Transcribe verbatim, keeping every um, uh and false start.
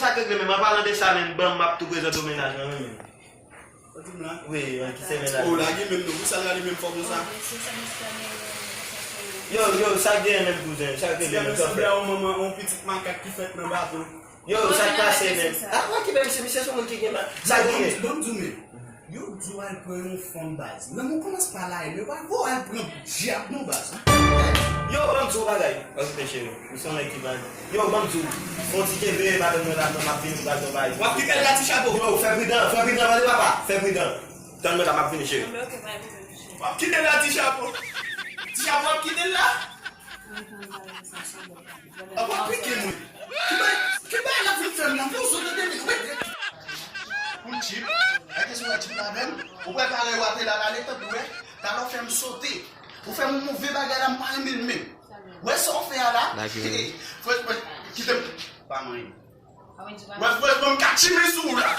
Sa k regle menm, an palan de sa menm, ban m ap tou prezante w mennaj mwen menm. Ou di m la? Wi, an ki se mennaj. Ou lage menm non, pou sa l rale menm fò konsa. Yo, yo, sa k genyen menm kouzen, sa k regle menm, sa fè. Yon manman, yon pitit makak ki fèt nan bato. Yo, sa k pase menm? Ah, mwen ki menm, se misye se moun ki gen mal. Sa k genyen? Ban m di w menm. Yo di w al pran yon fanm baz. Nan men w kòmanse pa la, yo pa voye w al pran dyab non baz. Yo, ban m di w bagay. Okipe cheri. Ou se yon nèg ki baz. Yo, ban m di w. Fon ti kenbe madanm mwen la, m ap vini pou baz mwen bay. W ap kite l la ti chapo. Yo, fè pridan, fè pridan, tande papa. Fè pridan. Tann mwen la, m ap vini cheri. W ap kite l la ti chapo. Ti chapo w ap kite l la. Apa pike mwen. Ki bay, ki bay la vin fè m nan pou sot de mil wit. Pou chip, gade si w wè chip la menm. Ou wè talè w ate la, la letan pou wè. Talè w fè m sote. Ou fè m move bagay la, m pa renmen l menm. Wè sa w fè a la? Frè, frè, kite m. Pa manyen. Wè, frè, ban m katchime sou ou la.